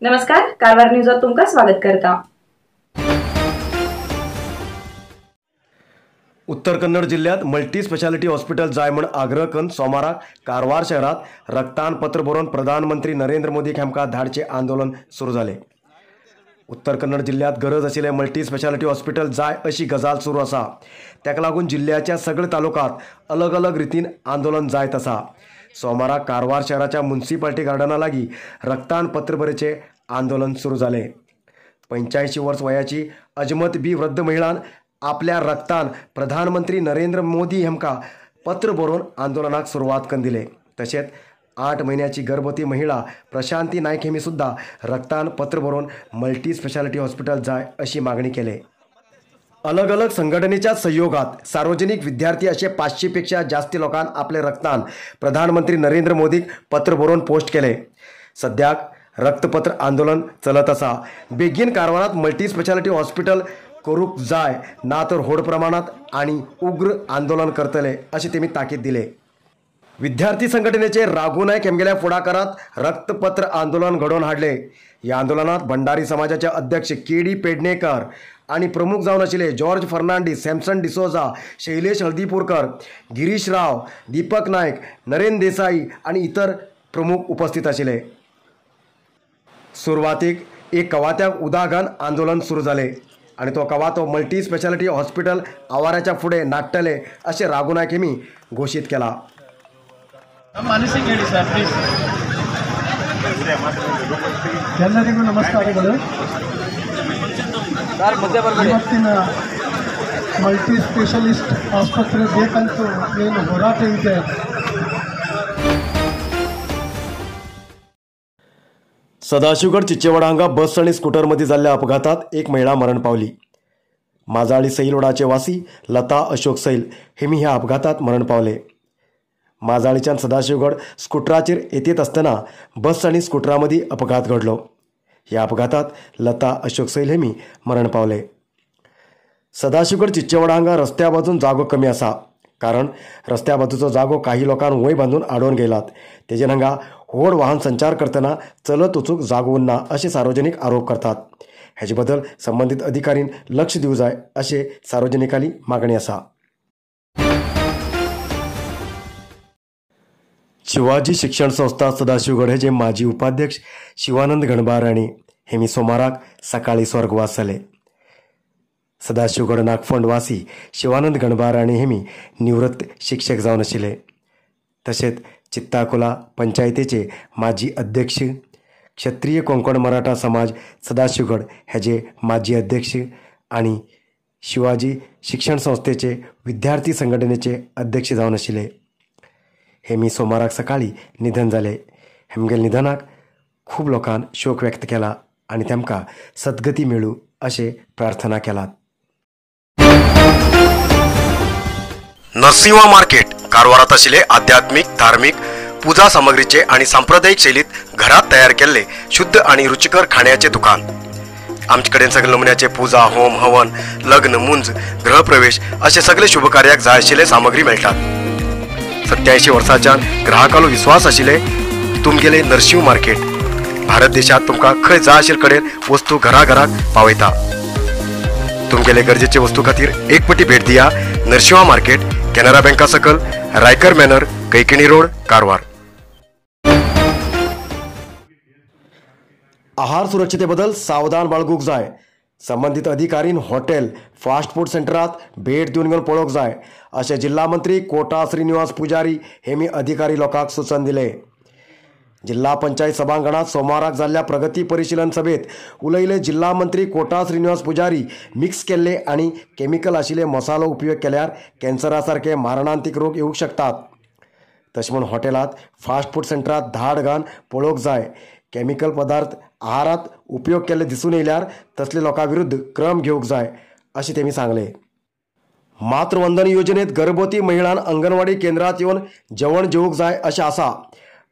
नमस्कार, कारवार न्यूजात तुमका स्वागत करता। उत्तर कन्नड जिल्ह्यात मल्टी स्पेशालिटी हॉस्पिटल जाय म्हण आग्रह करून सोमाराक कारवार शहरात रक्तान पत्र बरोवन प्रधानमंत्री नरेंद्र मोदी हेमका धाडचे आंदोलन सुरू जाले। उत्तर कन्नड जिल्ह्यात गरज आशिल्लें मल्टी स्पेशालिटी हॉस्पिटल जाय अशी गजाल सुरू आसा। ताका लागून जिल्ह्याच्या सगळे तालुक्यात अलग अलग रितीन आंदोलन जायत आसा। सोमाराक कारवार शहराच्या म्युन्सिपाल्टी गार्डना लागीं रक्तान पत्र बरेचे आंदोलन सुरू जालें। 85 वर्स वयाची अजमत बी वृद्ध महिलान आपल्या रक्तान प्रधानमंत्री नरेंद्र मोदी हेमका पत्र बरोवन आंदोलनाक सुरवात करून दिले। तशेंच 8 म्हयन्याची गर्भवती महिला प्रशांती नायक हेमी सुद्धा रक्तान पत्र बरोवन मल्टी स्पेशालिटी हॉस्पिटल जाय अशी मागणी केले। अलग अलग संघटनेच्या सहयोगात सार्वजनिक विद्यार्थी असे 500 पेक्षा जास्ती लोकांनी आपले रक्तान प्रधानमंत्री नरेंद्र मोदीक पत्र बरोवन पोस्ट केले। सद्याक रक्तपत्र आंदोलन चलत आसा। बेगीन कारवारात मल्टी स्पेशालिटी हॉस्पिटल करूक जाय ना तर व्हड प्रमाणात आनी उग्र आंदोलन करतले अशें तेमी ताकीद दिले। विद्यार्थी संघटनेचे राघू नायक हेमगेल्या फुडाकारात रक्तपत्र आंदोलन घडोवन हाडले। ह्या आंदोलनात भंडारी समाजाचे अध्यक्ष के डी पेडणेकर आनी प्रमुख जावन आशिल्ले जॉर्ज फर्नांडीस, सॅमसन डिसोजा, शैलेश हळदीपूरकर, गिरीश राव, दीपक नायक, नरेंद्र देसाई आनी इतर प्रमुख उपस्थित आशिल्ले। सुरवातीक एक कवात्याक उदाघान आंदोलन सुरू जालें आनी तो कवातो मल्टी स्पेशालिटी हॉस्पिटल आवाराच्या फुडें नाडटले अशें राघू नायक हेमी घोशीत केला। ಎಲ್ಲರಿಗೂ ನಮಸ್ಕಾರಗಳು। ಇವತ್ತಿನ ಮಲ್ಟಿ ಸ್ಪೆಷಲಿಸ್ಟ್ ಆಸ್ಪತ್ರೆ ಬೇಕಂತೂ ಏನು ಹೋರಾಟ ಇದೆ। सदाशिवगड चिंचेवाडा हांगा बस आनी स्कूटर मदीं जाल्ल्या अपघातात एक महिला मरण पावली। माजाळी सैलवडाचे वासी लता अशोक सैल हेमी ह्या अपघातात मरण पावले। माजाळीच्यान सदाशिवगड स्कुटराचेर येतेत आसतना बस आनी स्कुटरा मदीं अपघात घडलो। ह्या अपघातात लता अशोक सैल हेमी मरण पावले। सदाशिवगड चिंचेवाडा हांगा रस्त्या बाजून जागो कमी आसा, कारण रस्त्या बाजूचो जागो काही लोकांक वंय बांदून आडोवन घेयलात। तेजेर हांगा व्हड वाहन संचार करतना चलत वचूंक जागो उरना अशें सार्वजनीक आरोप करतात। हेजे बद्दल संबंदीत अधिकारीन लक्ष दिवंक जाय अशें सार्वजनिकांली मागणी आसा। शिवाजी शिक्षण संस्था सदाशिवगड हेजे माजी उपाध्यक्ष शिवानंद गणबार आनी हेमी सोमाराक सकाळी स्वर्गवास जाले। सदाशिवगड नागफोंड वासी शिवानंद गणबार आनी हेमी निवृत्त शिक्षक जावन आशिल्ले। तशेंच चित्ताकोला पंचायतीचे माजी अध्यक्ष, क्षत्रिय कोंकण मराठा समाज सदाशिवगड हेजे माजी अध्यक्ष आनी शिवाजी शिक्षण संस्थेचे विद्यार्थी संघटनेचे अध्यक्ष जावन आशिल्ले। हेमी सोमाराक सकाळी निधन जाले। हेमगेल निधनाक खूब लोकांन शोक व्यक्त केला आनी तेमकां सद्गती मेळूं अशें प्रार्थना केलात। नरसिंहा मार्केट कारवारात आशिल्ले आध्यात्मिक, धार्मिक पूजा सामग्रीचे आनी सांप्रदायिक शैलीत घरात तयार केल्ले शुद्ध आनी रुचिकर खाण्याचे दुकान। आमचे कडेन सगळे नमुन्याचे पूजा, होम, हवन, लग्न, मुंज, गृहप्रवेश असे सगळे शुभकार्याक जाय आशिल्ले सामग्री मेळटात। 87 वर्सांच्यान ग्राहकांलो विश्वास आशिल्ले तुमगेले नरसिंह मार्केट भारत देशात तुमकां खंय जाय आशिल्ले कडेन वस्तू घराघराक पावयता। तुमगेले गरजेचे वस्तू खातीर एक पटी भेट दिया नरसिंहा मार्केट, केनरा बँका सकल, रायकर मॅनर, कैकिणी रोड, कारवार। आहार सुरक्षतेबद्दल सावधान बाळगूंक जाय। संबंदीत अधिकारीन हॉटेल, फास्ट फूड सेंटरात भेट दिवन घेवन पळोवंक जाय अशें जिल्हा मंत्री कोटा श्रीनिवास पुजारी हेमी अधिकारी लोकांक सुचन दिले। जिल्हा पंचायत सभांगणात सोमाराक जाल्ल्या प्रगती परिशीलन सभेत उलयले जिल्हा मंत्री कोटा श्रीनिवास पुजारी मिक्स केल्ले आनी केमिकल आशिल्ले मसालो उपयोग केल्यार कॅन्सरा सारके मारणांतीक रोग येवंक शकतात। तशें म्हूण हॉटेलात, फास्ट फूड सेंटरात धाड घालून पळोवंक जाय। केमिकल पदार्थ आहारात उपयोग केल्ले दिसून येयल्यार तसले लोकां विरुद्ध क्रम घेवंक जाय अशें तेमी सांगलें। मातृवंदन योजनेत गर्भवती महिलान अंगणवाडी केंद्रात येवन जेवण जेवंक जाय अशें आसा,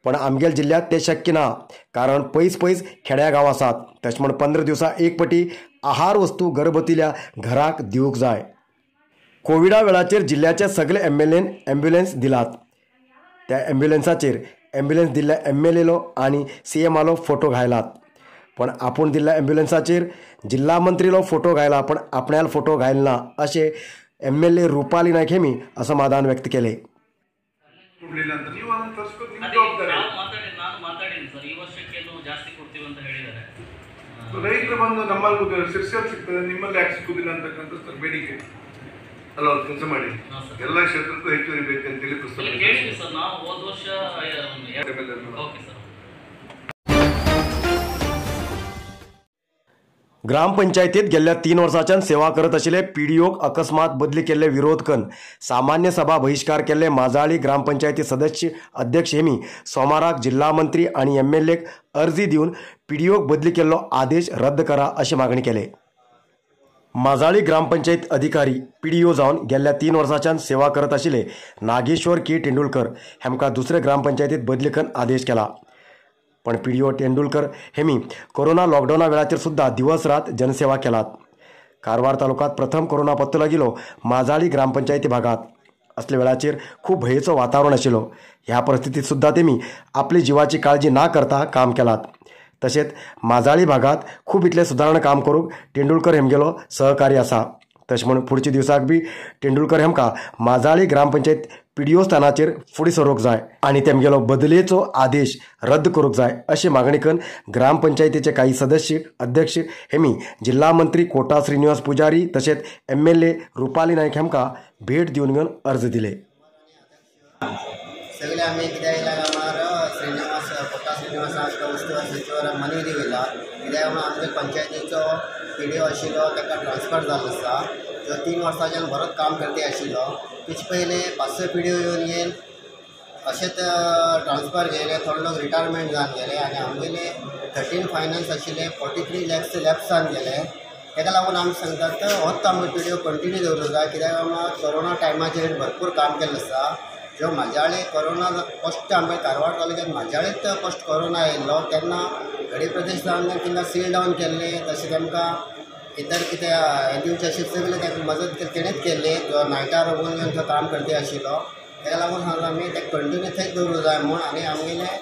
पण आमगेल जिल्ल्यांत तें शक्य ना, कारण पयस पयस खेड्या गांव आसात। तशें म्हूण 15 दिवसां एक पटी आहार वस्तू गर्भवतील्या घराक दिवंक जाय। कोविडा वेळाचेर जिल्ल्याचे सगळे एमएलएन ॲम्ब्युलन्स दिलात। त्या ॲम्ब्युलन्साचेर ॲम्ब्युलन्स दिल्ल्या एमएलएलो आनी सीएमालो फोटो घायलात। पण आपूण दिल्ल्या ॲम्ब्युलन्साचेर जिल्हा मंत्रीलो फोटो घायला पण आपण्याला फोटो घायल ना अशें MLA Rupali Naik हेमी असमाधान व्यक्त केले. ರೈತರು ಬಂದು ನಮ್ಮಲ್ಲಿ ಸಿರ್ಸಿಯಲ್ಲಿ ಸಿಗ್ತದೆ, ನಿಮ್ಮಲ್ಲಿ ಯಾಕೆ ಸಿಕ್ಕುದಿಲ್ಲ ಅಂತಕ್ಕಂಥ ಸರ್ ಬೇಡಿಕೆ ಅಲ್ಲ. ಅವ್ರು ಕೆಲಸ ಮಾಡಿ ಎಲ್ಲ ಕ್ಷೇತ್ರಕ್ಕೂ ಹೆಚ್ಚುವರಿ ಬೇಕಂತೇಳಿ ಪ್ರಸ್ತಾವ. ग्रामपंचायतीत गेल्ल्या 3 वर्सांच्यान सेवा करत आशिल्ले पीडीओक अकस्मात बदली केल्ले विरोध करून सामान्य सभा बहिष्कार केल्ले माजाळी ग्रामपंचायती सदस्य अध्यक्ष हेमी सोमाराक जिल्हा मंत्री आनी MLAक अर्जी दिवन पीडीओक बदली केल्लो आदेश रद्द करा अशी मागणी केले. माजाळी ग्रामपंचायत अधिकारी पीडीओ जावन गेल्ल्या 3 वर्सांच्यान सेवा करत आशिल्ले नागेश्वर के तेंडुलकर हेमकां दुसरे ग्रामपंचायतीत बदली करून आदेश केला. पण पीडीओ तेंडुलकर हेमी कोरोना लॉकडावना वेळाचेर सुद्धा दिवस रात जनसेवा केलात. कारवार तालुक्यात प्रथम कोरोना पत्तो लागिलो माजाळी ग्रामपंचायती भागात असल्या वेळाचेर खूब भंयेचो वातावरण आशिल्लो. ह्या परिस्थितीत सुद्धा तेमी आपली जिवाची काळजी ना करता काम केलात. तशेंच माजाळी भागात खूब इतले सुदारणा काम करूंक तेंडुलकर हेमगेलो सहकार्य आसा. तशें म्हूण फुडच्या दिवसाक बी तेंडुलकर हेमकां माजाळी ग्रामपंचायत पीडीओ स्थानाचेर फुडें सरूंक जाय आनी तेमगेलो बदलेचो आदेश रद्द करूंक जाय अशी मागणी करून ग्रामपंचायतीचे काही सदस्य अध्यक्ष हेमी जिल्हा मंत्री कोटा श्रीनिवास पुजारी तशेंच MLA Rupali Naik हेमकां भेट दिवन घेवन अर्ज दिले. सगळे आमी कित्याक येयला कामार श्रीनिवास कोटा श्रीनिवास उस्तवार सचिवार मनी दिला कित्याक म्हणून आमच्या पंचायतीचो पीडीओ आशिल्लो ताका ट्रान्सफर जाल्लो आसा. जो 3 वर्सांच्यान बरोच काम करते आशिल्लो. तेचे पयले 5-6 पीडीओ येवन गेल अशेंच ट्रान्सफर गेले, थोडे लोक रिटायरमेंट जावन गेले आनी आमगेले 13 फायनान्स आशिल्ले 43 लॅक्स लॅप्स जावन गेले. ताका लागून आमी सांगतात होच आमचो पीडीओ कंटिन्यू दवरूंक जाय कित्याक म्हणल्यार कोरोना टायमाचेर भरपूर काम केल्लें आसा. जो माजाळे कोरोना फस्ट आमच्या कारवार तालुक्यात माजाळेच फस्ट कोरोना येयल्लो तेन्ना गडी प्रदेश जावन तांकां सील डावन केल्लें. तशें तांकां इतर कितें हें दिवचें आशिल्लें सगळें ताका मदत केली तेणेच केल्ली. जो नायटार वचून घेवन तो काम करते आशिल्लो ताका लागून सांगता आमी ताका कंटिन्यू थंयच दवरूंक जाय म्हूण आनी आमगेलें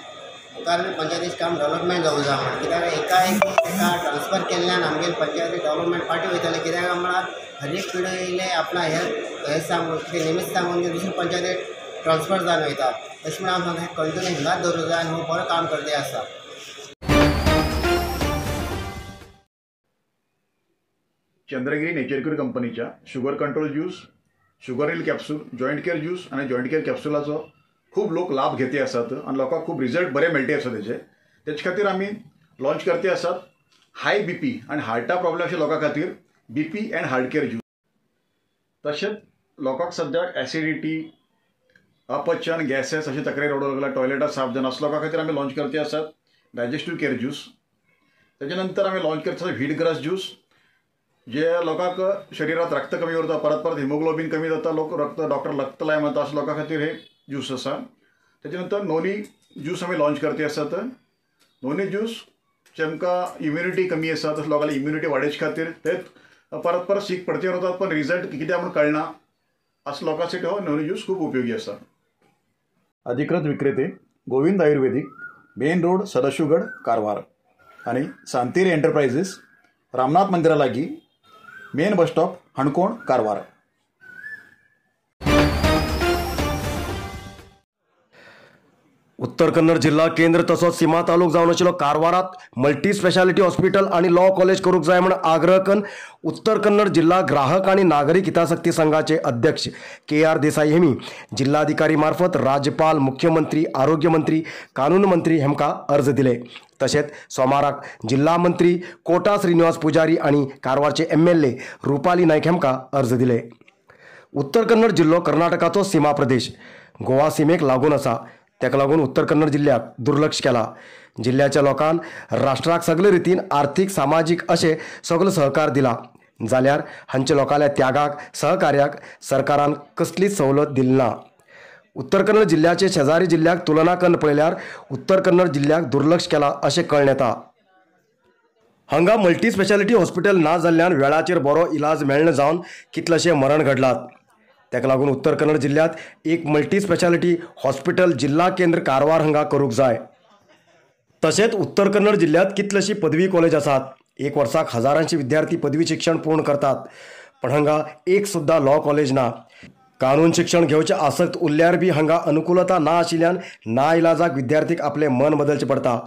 मुखार पंचायतीचें काम डेवलपमेंट जावूंक जाय म्हूण. कित्याक एकाएकी ताका ट्रान्सफर केल्ल्यान आमगेले पंचायती डेवलपमेंट फाटीं वयतलें. कित्याक म्हळ्यार हर एक पिढी येयले आपणा हें सांगून कितें निमित्त सांगून दुसरी पंचायतीक ट्रान्सफर जावन वयता. तशें म्हणून आमी सांगता कंटिन्यू हिंगाच दवरूंक जाय आनी हो बरो काम करते आसा. चंद्रगिरी नेचर क्यूर कंपनीच्या sugar control juice, sugar heal capsule, joint care juice आनी जॉयंट केअर कॅप्सुलाचो खूब लोक लाभ घेते आसात आनी लोकांक खूब रिजल्ट बरे मेळटे आसा तेजे. तेचे खातीर आमी लॉन्च करते आसात हाय बीपी आनी हार्टा प्रॉब्लेम अशे लोकां खातीर BP and heart care juice. तशेंच लोकांक सद्याक एसिडिटी, अपचन, गॅसेस अशे तक्रारी रडूंक लागला, टॉयलेटां साफ जायना असल्या लोकां खातीर आमी लॉन्च करते आसात डायजेस्टीव केअर ज्यूस. तेजे नंतर आमी लॉन्च करते आसात व्हीट ग्रास ज्यूस, जे लोकांक शरिरात रक्त कमी उरता, परत परत हिमोग्लोबीन कमी जाता, लोक रक्त डॉक्टर रक्त लाय म्हणटा अशा लोकां खातीर हे ज्यूस आसा. तेजे नंतर नोनी ज्यूस आमी लॉन्च करते आसात. नोनी ज्यूस जेमकां इम्युनिटी कमी आसा तशें लोकांली इम्युनिटी वाडोवचे खातीर ते परत परत सीक पडते उरतात पण रिजल्ट कित्याक म्हूण कळना असो लोकां साठी हो नोनी ज्यूस खूब उपयोगी आसा. अधिकृत विक्रेते Govind Ayurvedic, main road, Sadashivgad, Karwar आनी सांतेरी एंटरप्रायझीस, रामनाथ मंदिरा लागीं, main bus stop, Canacona, Karwar. Uttar Kannada जिल्हा केंद्र तसोच सीमा तालुक जावन आशिल्लो कारवारात मल्टी स्पेशालिटी हॉस्पिटल आनी लॉ कॉलेज करूंक जाय म्हूण आग्रह करून उत्तर कन्नड जिल्हा ग्राहक आनी नागरीक हितासक्ती संघाचे अध्यक्ष के.आर. देसाई हेमी जिल्हाधिकारी मार्फत राज्यपाल, मुख्यमंत्री, आरोग्य मंत्री, कानून मंत्री हेमकां अर्ज दिले. तशेंच सोमाराक जिल्हा मंत्री कोटा श्रीनिवास पुजारी आनी कारवारचे MLA Rupali Naik हेमकां अर्ज दिले. उत्तर कन्नड जिल्लो कर्नाटकाचो सीमा प्रदेश, गोवा सीमेक लागून आसा. ताका लागून उत्तर कन्नड जिल्ल्याक दुर्लक्ष केला. जिल्ल्याच्या लोकांक राष्ट्राक सगळे रितीन आर्थीक, सामाजीक अशें सगळो सहकार दिला जाल्यार हांच्या लोकांल्या त्यागाक, सहकार्याक सरकारान कसलीच सवलत दिली ना. उत्तर कन्नड जिल्ल्याचे शेजारी जिल्ल्याक तुलना करून पळयल्यार उत्तर कन्नड जिल्ल्याक दुर्लक्ष केला अशें कळून येता. हांगा मल्टी स्पेशालिटी हॉस्पिटल ना जाल्ल्यान वेळाचेर बरो इलाज मेळना जावन कितलेशे मरण घडलात. ताका लागून उत्तर कन्नड जिल्ल्यांत एक मल्टी स्पेशालिटी हॉस्पिटल जिल्हा केंद्र कारवार हांगा करूंक जाय. तशेंच उत्तर कन्नड जिल्ह्यात कितलेशी पदवी कॉलेज आसात. एक वर्साक हजारांशी विद्यार्थी पदवी शिक्षण पूर्ण करतात, पण हांगा एक सुद्दां लॉ कॉलेज ना. कानून शिक्षण घेवचे आसक्त उरल्यार बी हांगा अनुकूलता ना आशिल्ल्यान ना इलाजाक विद्यार्थीक आपले मन बदलचें पडटा.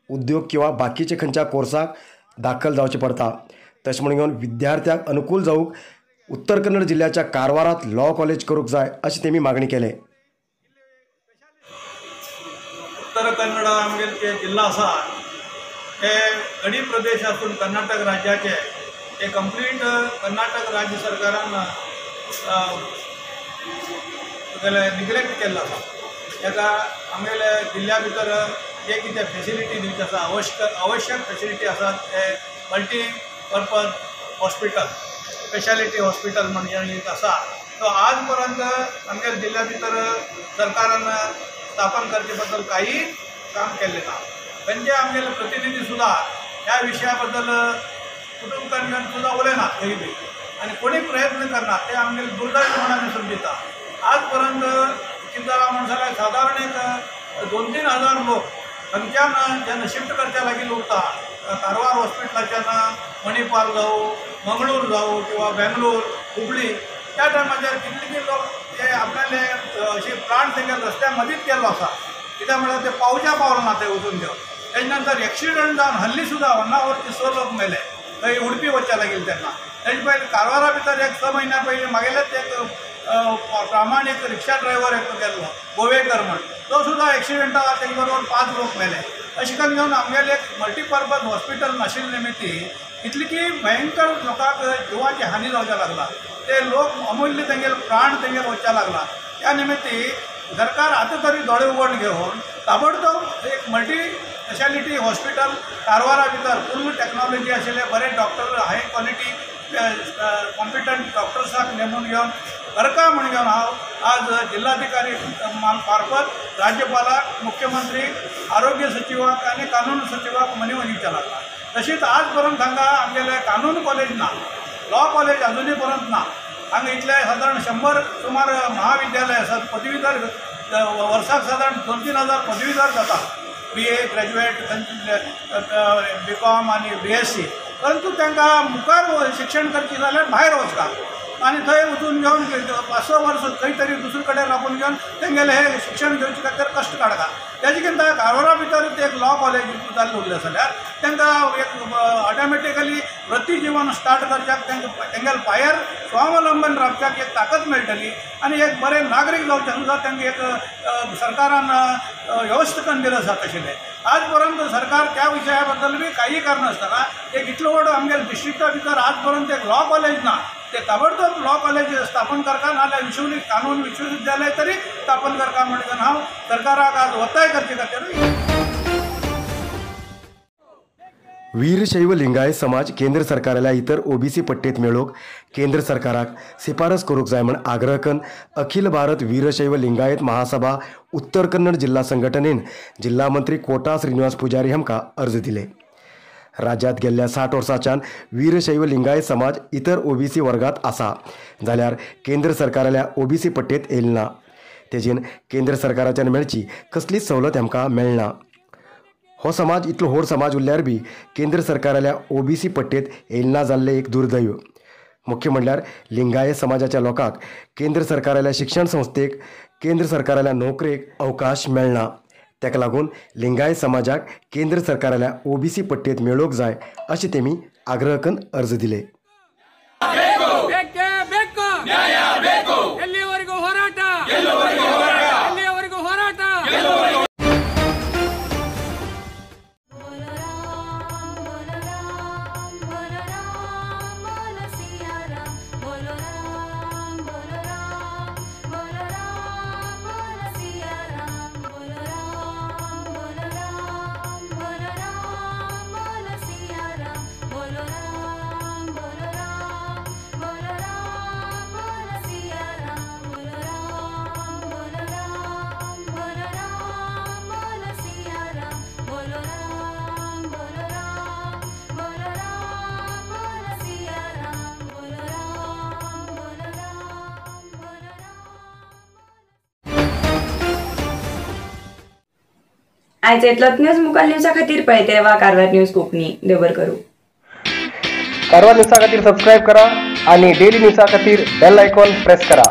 उद्योग किंवा बाकीचे खंयच्या कोर्साक दाखल जावचें पडटा. तशें म्हणून घेवन विद्यार्थ्यांक अनुकूल जावंक उत्तर कन्नड जिल्ह्याच्या कारवारात लॉ कॉलेज करूंक जाय अशी तेमी मागणी केले. उत्तर कन्नड आमगेले जिल्हा आसा ते गडी प्रदेश आसून कर्नाटक राज्याचे ते कंप्लीट कर्नाटक राज्य सरकारान निग्लेक्ट केल्लो आसा. ताका आमगेले जिल्ल्या भितर जे कितें फेसिलिटी दिवची आसा, आवश्यक फेसिलिटी आसा ते मल्टीपर्पज हॉस्पिटल, स्पेशालिटी हॉस्पिटल म्हणजे एक आसा तो आज पर्यंत आमगेले जिल्ल्या भितर सरकारान स्थापन करचे बद्दल काही काम केल्लें ना. खंयचे आमगेले प्रतिनिधी सुद्दां ह्या विशया बद्दल कुटुंबान सुद्दां उलयनात खंय बी आनी कोणी प्रयत्न करना ते आमगेले दुर्दैव म्हणून आमी समजिता. आज पर्यंत कितें जालां म्हण जाल्यार सादारण एक 2-3 हजार लोक थंयच्यान जेन्ना शिफ्ट करच्या लागीं उरता कारवार हॉस्पिटलाच्यान मणिपाल जावं, मंगळूर जावं किंवा बेंगलोर, हुबळी, त्या टायमाचेर कितले लोक ते आपल्याले अशे प्राण तेंगे रस्त्या मदींच गेल्लो आसा. कित्याक म्हळ्यार ते पावच्या पावले ना ते वचून घेवन. तेजे नंतर एक्सिडंट जावन हल्ली सुद्दां होन्नावरचे 6 लोक मेले थंय उडपी वचच्या लागीं तेन्ना. तेजे पयलीं कारवारा भितर एक 6 म्हयन्या पयलीं मागेलेच एक प्रामाणीक रिक्षा ड्रायव्हर एक गेल्लो गोवेकर म्हण, तो सुद्दां एक्सिडंटा तेजे बरोबर 5 लोक मेले. अशें करून घेवन आमगेलें एक मल्टीपर्पज हॉस्पिटल नाशिल्ले निमित्ती इतली की भयंकर लोकांक जिवाची हानी जावच्या लागला. ते लोक अमूल्य तेंगेले प्राण तेंगेले वचच्या लागला. त्या निमित्ती सरकार आतां तरी दोळे उगड घेवन ताबडतोब एक मल्टी स्पेशालिटी हॉस्पिटल कारवारा भितर फूल टॅक्नॉलॉजी आशिल्ले बरे डॉक्टर, हाय क्वॉलिटी कॉम्पिटंट डॉक्टर्साक नेमून घेवन करका म्हण घेवन हांव आज जिल्हाधिकारी मार्फत राज्यपालाक, मुख्यमंत्री, आरोग्य सचिवाक आनी कानून सचिवाक मनी दिवच्या लागला. तशीच आज पर्यंत हांगा आमगेले कानून कॉलेज ना, लॉ कॉलेज अजुनूय पर्यंत ना. हांगा इतले सादारण 100 सुमार महाविद्यालय आसात. पदवीधर वर्साक सादारण 2-3 हजार पदवीधर जातात, BA graduate, BCom आनी BSc. परंतु तांकां मुखार शिक्षण करचें जाल्यार भायर वचता आनी थंय वचून घेवन 5-6 वर्स खंय तरी दुसरे कडेन राबून घेवन तेंगेलें हें शिक्षण घेवचे खातीर कश्ट काडटा. तेजे कितें कारवारा भितर एक लॉ कॉलेज जाल्लें उरलें जाल्यार तांकां एक ऑटोमॅटिकली वृत्ती जिवन स्टार्ट करच्याक तांकां तेंगेले पांयार स्वावलंबन रावच्याक एक ताकद मेळटली आनी एक बरें नागरीक जावचें सुद्दां तांकां एक सरकारान व्यवस्था करून दिलें आसा. तशें आज पर्यंत सरकार त्या विशया बद्दल बी काही करनासतना एक इतलो व्हड आमगेले डिस्ट्रिक्टा भितर आज पर्यंत एक लॉ कॉलेज ना, ते ताबडतोब लॉ कॉलेज स्थापन करता नाजाल्यार विश्व कानून विश्वविद्यालय तरी स्थापन करता म्हणून हांव सरकाराक आज ಒತ್ತಾಯ करचे खातीर. वीरशैव लिंगायत समाज केंद्र सरकाराल्या इतर ओबीसी पट्टेत मेळोवंक केंद्र सरकाराक शिफारस करूंक जाय म्हण आग्रह करून अखिल भारत वीरशैव लिंगायत महासभा उत्तर कन्नड जिल्हा संघटनेन जिल्हा मंत्री कोटा श्रीनिवास पुजारी हांकां अर्ज दिले. राज्यात गेल्ल्या 60 वर्सांच्यान वीरशैव लिंगायत समाज इतर ओबीसी वर्गात आसा जाल्यार केंद्र सरकाराल्या ओबीसी पट्टेत येयल ना. तेजेन केंद्र सरकाराच्यान मेळची कसलीच सवलत आमकां मेळना. हो समाज इतलो व्हड समाज उरल्यार बी केंद्र सरकाराल्या ओबीसी पट्टेत येयलना जाल्लें एक दुर्दैव. मुख्य म्हणल्यार लिंगायत समाजाच्या लोकांक केंद्र सरकाराल्या शिक्षण संस्थेक, केंद्र सरकाराल्या नोकरेक अवकाश मेळना. ताका लागून लिंगायत समाजाक केंद्र सरकाराल्या ओबीसी पट्टेत मेळोवंक जाय अशें तेमी आग्रह करून अर्ज दिले. बोलो राम। आयज इतलोच न्यूज मुखार न्यूजा खातीर पळयत वा कारवार न्यूज कोंकणी. देव बरें करूं. कारवार न्यूजा खातीर सबस्क्रायब करा आणि डेली न्यूजा खातीर बेल आयकॉन प्रेस करा.